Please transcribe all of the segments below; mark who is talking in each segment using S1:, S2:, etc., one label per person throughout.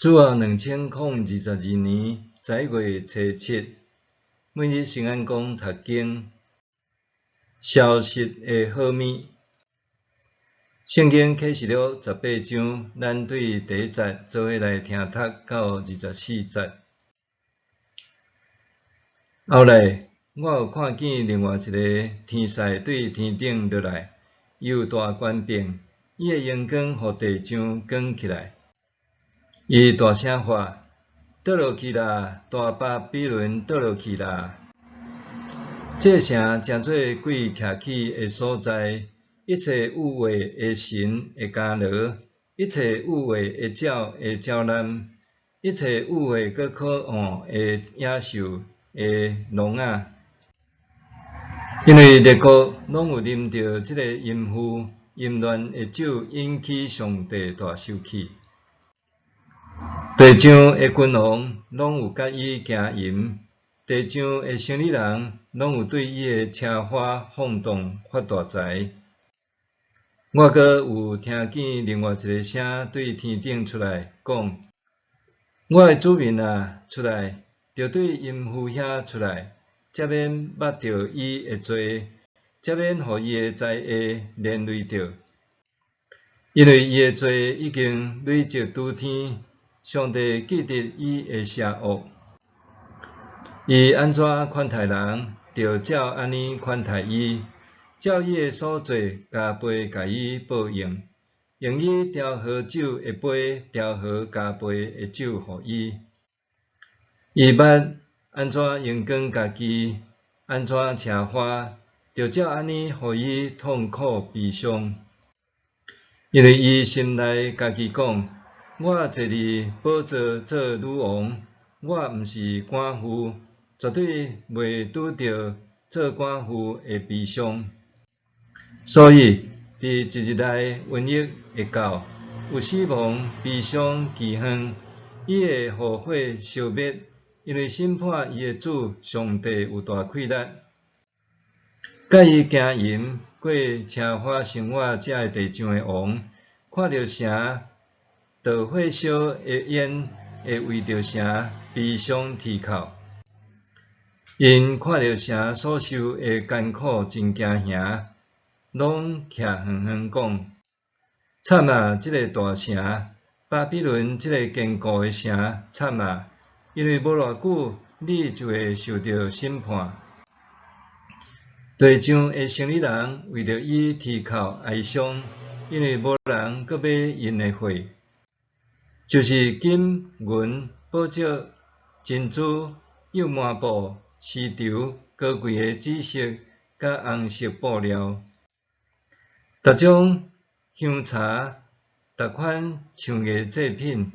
S1: 主後2022年11月初7，每日聖安講讀經，消失的好物。聖經啟示錄十八章，咱對第一節做伙來聽讀到24節。後來，我又看見另外一个天使對天頂落來，伊有大權柄，伊的榮光予地上光起來。伊大聲喊：倒落去啦！大巴比倫倒落去啦！這城成做鬼徛起的所在，一切有畫的神的監牢，一切有畫的鳥的鳥籠，一切有畫閣可惡的野獸的籠仔。因為列國攏有啉著這个淫婦淫亂的酒，引起上帝大受氣。地上的君王攏有佮伊行淫，地上的生理人攏有對伊的奢華放蕩發大財。我閣有聽見另外一个聲對天頂出來講：我的子民啊，出來，著對淫婦遐出來，才免捌著伊的罪，才免予伊的災禍連累著。因為伊的罪已經累積拄天。上帝記得伊的邪惡，伊按怎款待人，就照按呢款待伊，照伊的所做加倍共伊報應，用伊調和酒的杯調和加倍的酒予伊。伊捌按怎榮光家己，按怎奢華，就照按呢予伊痛苦悲傷，因為伊心內家己講。我坐佇寶座做女王，我毋是寡婦，絕對袂拄著做寡婦的悲傷。所以，佇一日內瘟疫會到，有死亡、悲傷、饑荒，伊會予火燒滅，因為審判伊的主上帝有大氣力。佮伊行淫過奢華生活這个地上的王，看著城著火燒的煙，會為著城悲傷啼哭。𪜶看著城所受的艱苦真驚嚇，攏徛遠遠講：慘啊！這个大城，巴比倫這个堅固的城，慘啊！因為無偌久，你就會受著審判。地上的生理人為著伊啼哭哀傷，因為無人閣買𪜶的貨。就是金銀寶石、珍珠、幼麻布、絲綢、高貴的紫色佮紅色布料，逐種香茶、逐款樹藝製品、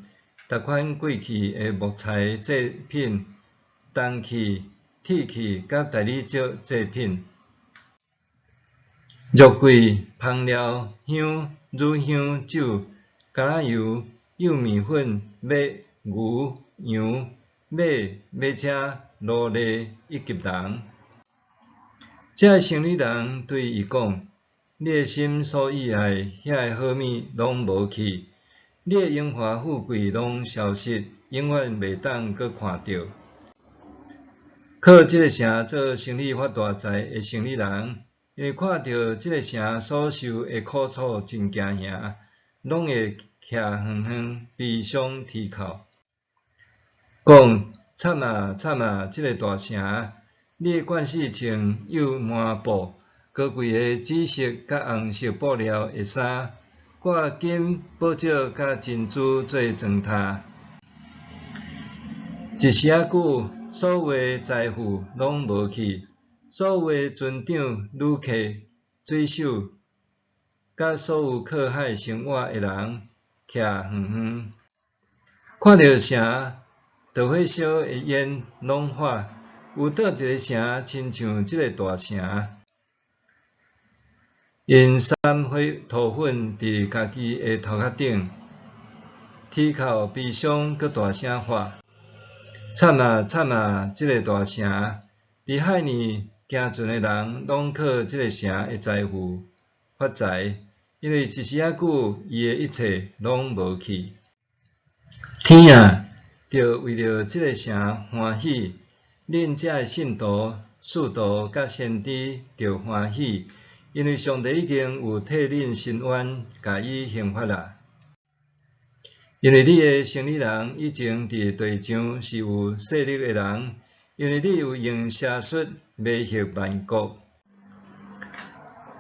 S1: 逐款貴氣的木材製品、銅器、鐵器佮大理石製品、肉桂、芳料、香、乳香、酒、橄欖油、幼麵粉、馬、牛、羊、馬、馬車、奴隸以及人。這个生理人對伊講：你的心所喜愛遐个好物攏無去，你的榮華富貴攏消失，永遠袂當閣看著。靠這个城做生理發大財的生理人，因為看著這个城所受的苦楚真驚嚇，攏會徛遠遠悲傷啼哭，講慘啊慘啊！這个大城，你慣勢穿幼麻布、高貴的紫色佮紅色布料的衫，掛金寶石佮珍珠做床榻。一時仔久，所有的財富攏無去，所有的船長、旅客、水手，佮所有靠海生活的人，徛遠遠，看著城著火燒的煙攏喊：有佗一个城親像這个大城？𪜶灑火塗粉佇家己的頭殼頂，啼哭悲傷，閣大聲喊：慘啊慘啊！這个大城，佇海爾行船的人攏靠這个城的財富發財，因為一時仔久，伊的一切攏無去。天啊，著為著這个城歡喜，恁遮的信徒、使徒佮先知著歡喜，因為上帝已經有替恁伸冤，共伊刑罰矣。因為你的生理人以前佇地上是有勢力的人，因為你有用邪術迷惑萬國。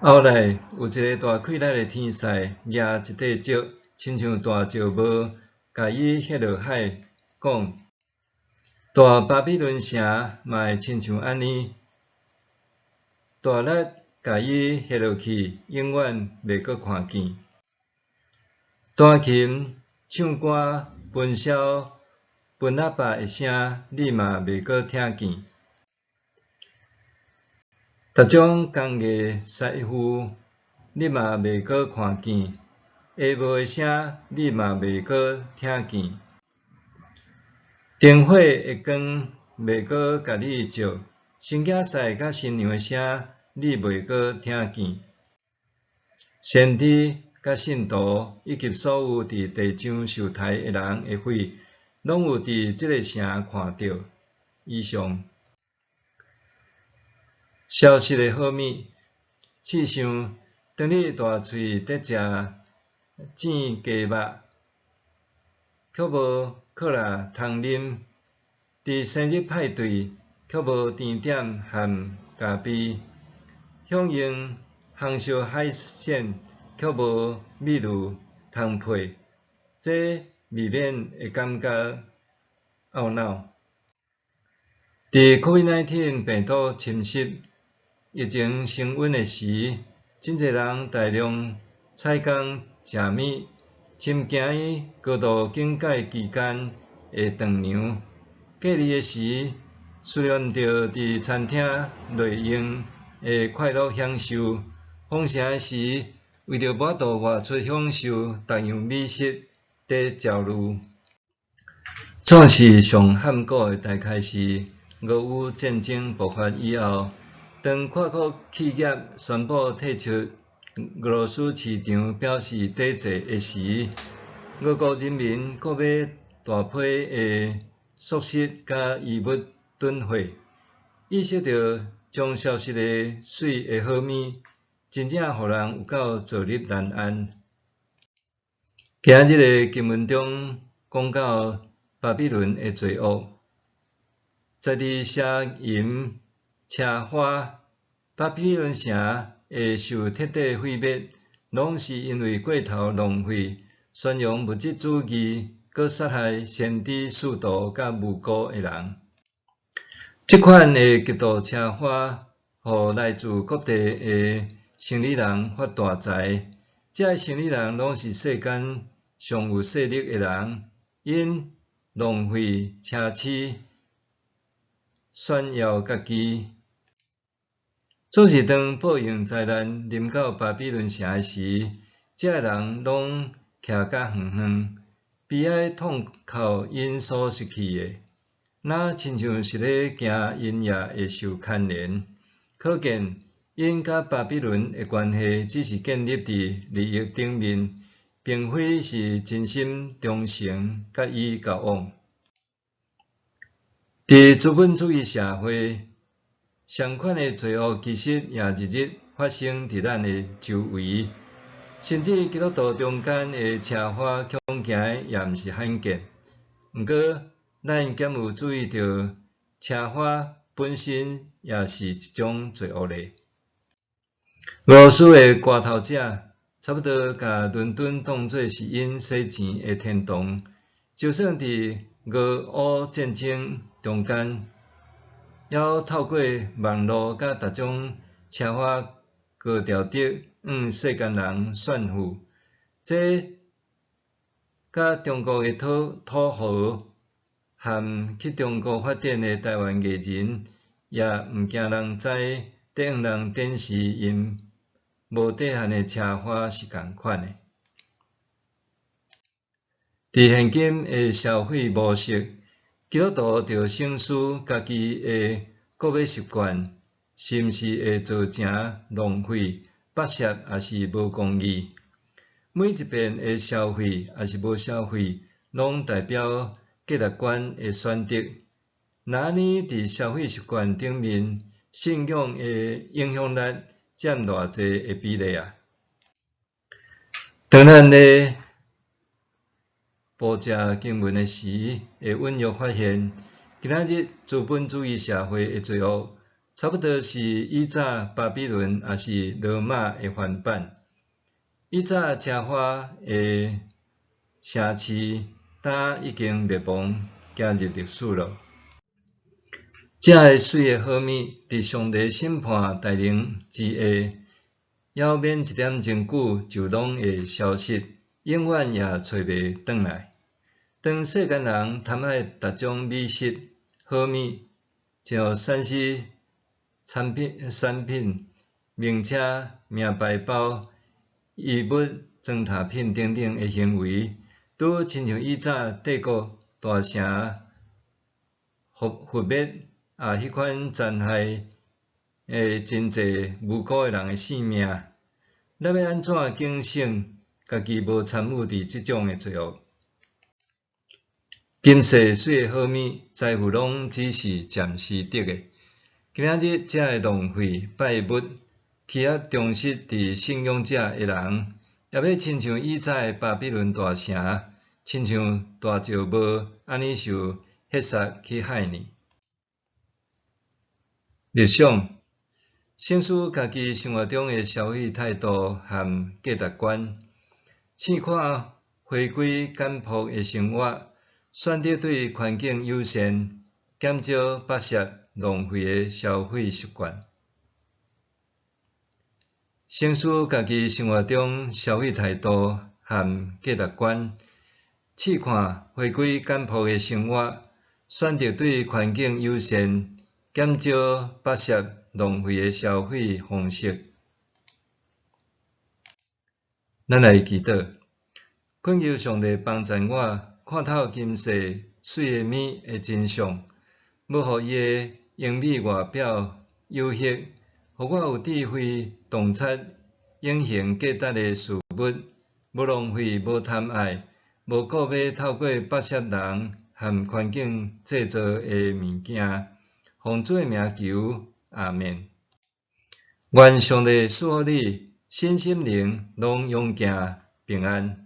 S1: 後來有一个大氣力的天使舉一塊石，親像大石磨，共伊掷落海，講：大巴比倫城嘛會親像按呢，大力共伊掷落去，永遠袂閣看見。彈琴、唱歌、分簫、分喇叭的聲，你嘛袂閣聽見。逐種工藝師傅，你嘛袂閣看見；鞋帽的聲，你嘛袂閣聽見。燈火的光袂閣共你照，新囝婿佮新娘的聲，你袂閣聽見。先知佮信徒以及所有佇地上受刣的人的血，攏有佇這个城看著。以上。消失的好物，試想，當你大喙佇食煎雞肉，卻無可樂通啉；佇生日派對，卻無甜點和咖啡；享用紅燒海鮮，卻無米露通配，這未免會感覺懊惱。佇 COVID-19 病毒侵襲、疫情升溫的時，真濟人大量採工食物，深驚伊高度警戒期間會斷糧。隔離的時，思念著佇餐廳內用的快樂享受；封城的時，為著無法度外出享受逐樣美食，佇焦慮。創世上譀古的大概是俄烏戰爭爆發以後，當跨國企業宣布退出俄羅斯市場，表示抵制的時，俄國人民購買大批的速食佮衣物囤貨，意識著將消失的媠的好物，真正予人有夠坐立難安。今仔日的經文中講到巴比倫的罪惡，在佇邪淫、奢華，巴比倫城會受徹底毀滅，攏是因為過頭浪費，宣揚物質主義，閣殺害先知、使徒佮無辜的人。這款的極度奢華，予來自各地的生理人發大財。這些生理人攏是世間上有勢力的人，𪜶浪費奢侈，炫耀家己。總是當報應災難臨到巴比倫城的時，這些人攏徛甲遠遠，悲哀痛哭𪜶所失去的，若親像是咧驚𪜶也會受牽連。可見，𪜶佮巴比倫的關係只是建立佇利益頂面，並非是真心忠誠佮伊交往。佇資本主義社會，相款的罪惡其實也日日發生佇咱的周圍，甚至基督徒中間的奢華恐驚也毋是罕見。毋過，咱敢有注意著，奢華本身也是一種罪惡咧？俄羅斯的割頭者，差不多共倫敦當做是𪜶洗錢的天堂。就算佇俄烏戰爭中間，猶透過網路佮逐種奢華高調地向世間人炫富。這佮中國的土豪和去中國發展的台灣藝人，也毋驚人知，佇向人展示𪜶無底線的奢華是仝款的。佇現今的消費模式，基督徒著省思家己的購買習慣，是毋是會造成浪費、剝削抑是無公義？每一遍的消費抑是無消費，攏代表價值觀的選擇。若按呢佇消費習慣頂面，信仰的影響力佔偌濟的比例啊？當咱咧補習經文的時，會隱約發現，今仔日資本主義社會的罪惡，差不多是以早巴比倫抑是羅馬的翻版。以早奢華的城市，今已經滅亡，行入歷史囉。這个媠的好物，佇上帝審判大能之下，猶免一點鐘久就攏會消失，永遠也揣袂轉來。當世間人貪愛逐種美食、好物，像3C 產品、名車、名牌包、衣物、妝頭品等等的行為，拄親像以早帝國大城覆滅啊，彼款殘害的真濟無辜的人的性命，咱欲按怎警醒家己無參與佇這種的罪惡？今世媠的好物，財富攏只是暫時得的。今仔日這个浪費拜物、欺壓忠實佇信仰者的人，也欲親像以早的巴比倫大城，親像大石帽按呢受血殺去害呢？默想，省思家己生活中的消費態度和價值觀，試看回歸簡樸的生活，選擇對環境友善、減少剝削浪費的消費習慣。省思家己生活中消費態度和價值觀，試看回歸簡樸的生活，選擇對環境友善、減少剝削浪費的消費方式。咱來祈禱，懇求上帝幫助我看透今世媠的物的真相，無予伊的榮美外表誘惑，予我有智慧洞察永恆價值的事物，無浪費，無貪愛，無顧欲透過剝削人和環境製造的物件。奉主的名求，阿們。願上帝賜福你，身心靈攏勇健平安。